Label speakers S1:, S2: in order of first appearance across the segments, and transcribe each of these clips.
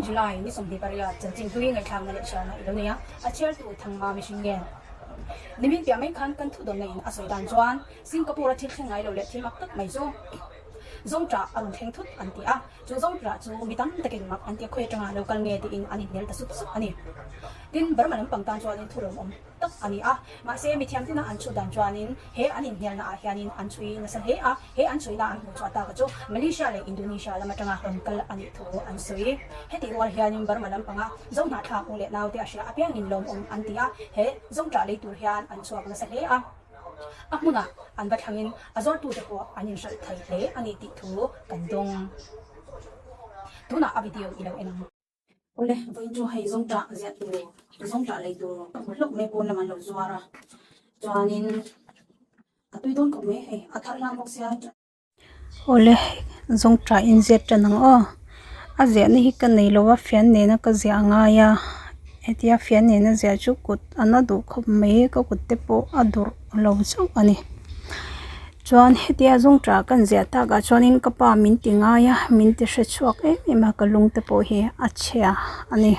S1: July ni 28 chanchin hlui ngaihthlakna leh hriatna i lo nei a, a chhiartu Thangma mihring ngen. Nimin piah mai khan kan thudawnna in a sawi dan chuan Singapore a thil thleng ngai lo leh thil mak tak mai chu Zawngṭah a rawn thleng thut an ti a, chu Zawngṭah chu mi tam takin mak an ti a, khawi atanga lo kal nge tiin an inhnial ta sup sup a ni. Tin, Burma lampang tan chuanin thu lawmawm tak a ni a, mahse mithiam tina an chhut dan chuanin he an inhnialna ah hianin an chhui nasa hle a, he an chhuina an hmuh chhuah taka chu Malaysia leh Indonesia lam atanga rawn kal a nih thu an sawi. Hetih rual hianin Burma lampanga Zohnahthlak u leh naute a hria apiangin lawmawm an ti a, he Zawngṭah lei tur hian an chhuak nasa hle a. A hmunah an va thlangin a zawrtute pawh an inhralh thei hle a ni tih thu kan dawng. Tunah a video i lo en ang. Awle, vawiin chu hei zawngṭah ziah tur, zawngṭah lei tur ka hmu hlauh mai pawn lam an lo zuar a, chuanin a tui dawn khawp mai hei, a thar hlang bawk sia.
S2: Awle, zawngṭah inziat ṭan ang aw. A ziahna hi ka nei lo a, fian nena ka ziah a ngai a, hetia fian nena ziah chu kut a na duh khawp mai, ka kut te pawh a durh lo chauh a ni. Chuan hetia zawngṭah kan ziah takah chuanin ka pa min ti ngai a, min ti hre chhuak em em a, ka lung te pawh hi a chhia a ni.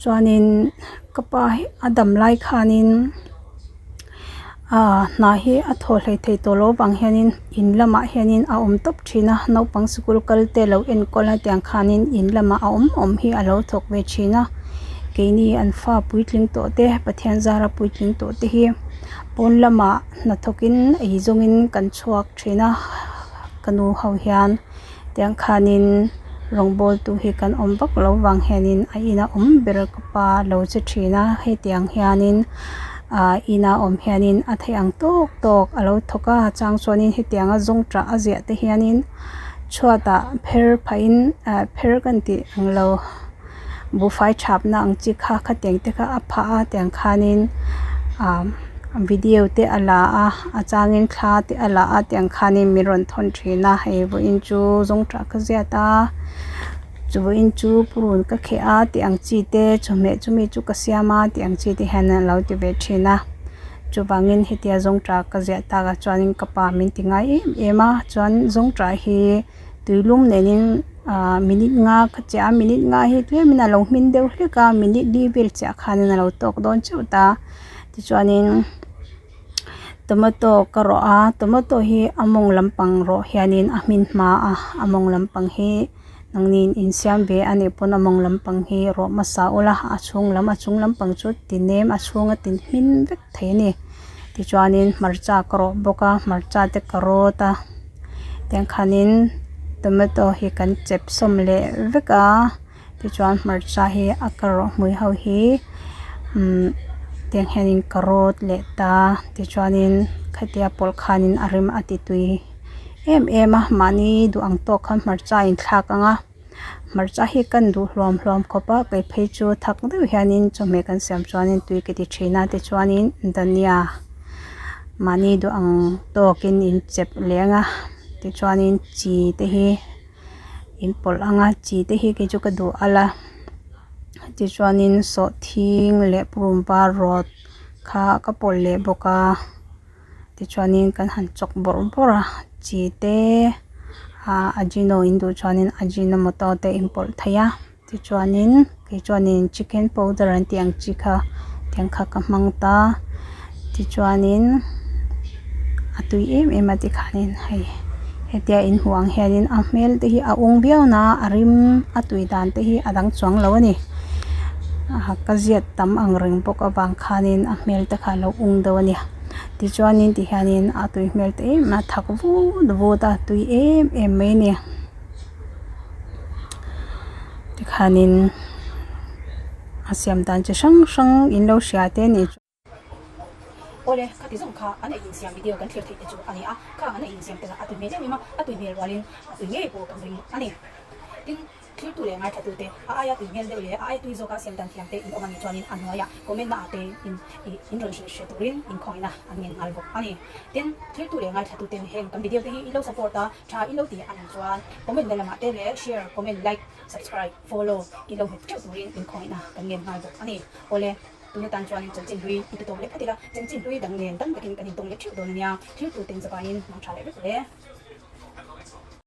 S2: Chuanin ka pa hi a dam lai khanin Aaa hna hi a thaw hlei thei tawh lo vang hianin in lamah hianin a awm tawp thin a naupang sikul kal te lo enkawl a tiang khanin in lamah a awm awm hi a lo thawk ve thin a keini an fa puitling tawh te Pathian zara puitling tawh te hi pawn lamah hnathawkin ei zawngin kan chhuak thin a ka nu ho hian tiang khanin rawngbawl tu hi kan awm vak lo vang hianin a ina awm ber ka pa lo che thin a hetiang hianin ah ina awm hianin a theih ang tawk tawk a lo thawk a chang chuanin hetianga zawngṭah a ziah te hianin chhuatah pher phahin ah pher kan tih ang lo buhfai thapna ang chi kha khatiang te kha a phah a tiang khanin ah video te a la a a changin thla te a la a tiang khanin min rawn thawn thin a hei vawiin chu zawngṭah ka ziat a chu vawiin chu purun ka kheh a tih ang chi te chawhmeh chumi chu ka siam a tih ang chi te hian a lo ti ve thin a chuvangin hetia zawngṭah ka ziah takah chuanin ka pa min ti ngai em em a chuan zawngṭah hi tuilum nenin ah minute nga ka chiah a minute nga hi tlemin a lo hmin deuh hlek a minute li vel chiah khanin a lo tawk dawn chauh ta tichuanin tomato ka rawh a tomato hi a mawng lampang rawh hianin a hmin hma a a mawng lampang hi nangni in siam ve a nih pawn a mawng lampang hi rawh hmasa ula a chhung lam a chung lampang chu ti nem a chhunga ti hmin vek thei a ni tichuanin hmarcha ka rawh bawk a hmarcha te ka rawt a. Tiang khanin tomato hi kan chep sawm leh vek a tichuan hmarcha hi a ka rawh hmui ho hi umm tiang hianin ka rawt leh ta tichuanin khatia pawlh khanin a rem a ti tui em em a mahni duh ang tawk khan hmarcha a inthlak ang a hmarcha hi kan duh hluam hluam khawp a kei phei chu thak deuh hianin chawhmeh kan siam chuanin tui ka ti thin a tichuanin dhania. Mahni duh ang tawkin in chep leng a tichuanin chi te hi in pawlh ang a chi te hi kei chu ka duh al a tichuanin sawhthing leh purun var rawt kha ka pawlh leh bawk a tichuanin kan han chawk bawrh bawrh a chi te ah ajino in duh chuanin ajinomoto te in pawlh thei a tichuanin kei chuanin chicken powder an tih ang chi kha tiang kha ka hmang ta tichuanin a tui em em a tikhanin hei hetia in hmuh ang hianin a hmel te hi a ung viau na a rim a tui dan te hi a dang chuang lo a ni ah ka ziat tam ang reng bawk avang khanin a hmel te kha a lo ung deuh a ni tichuanin tihianin a tui hmel te em a thak vut vut a tui em em mai a ni. Tikhanin a siam dan chi hrang hrang in lo hria te a ni.
S1: Awle, khati zawng kha an ei insiam video kan thlir theih te chu a ni a, khang an ei insiam te lah a tui hmel em em a, a tui hmel rualin a tui ngei pawh kan ring a ni. Tin, Thiltu leh ngaithlatute, a aia tui hmel deuh leh a aia tui zawka siam dan thiam te in awm a nih chuanin a hnuaiah comment na ah te in in rawn hrilh hre turin inkhawngina an ngen nghal bawk a ni. Tin, thiltu leh ngaithlatuten heng kan video te hi i lo support a, tha i lo ti a nih chuan comment na lamah te leh share, comment, like, subscribe, follow i lo hmet theuh turin inkhawngina kan ngen nghal bawk a ni. Awle, tun atan chuanin chanchin hlui i ti tawp leh phawt ila, chanchin hlui dang nen dang takin kan intawng leh theuh dawn a nia, thiltu ten zavaiin mang tha leh vek le.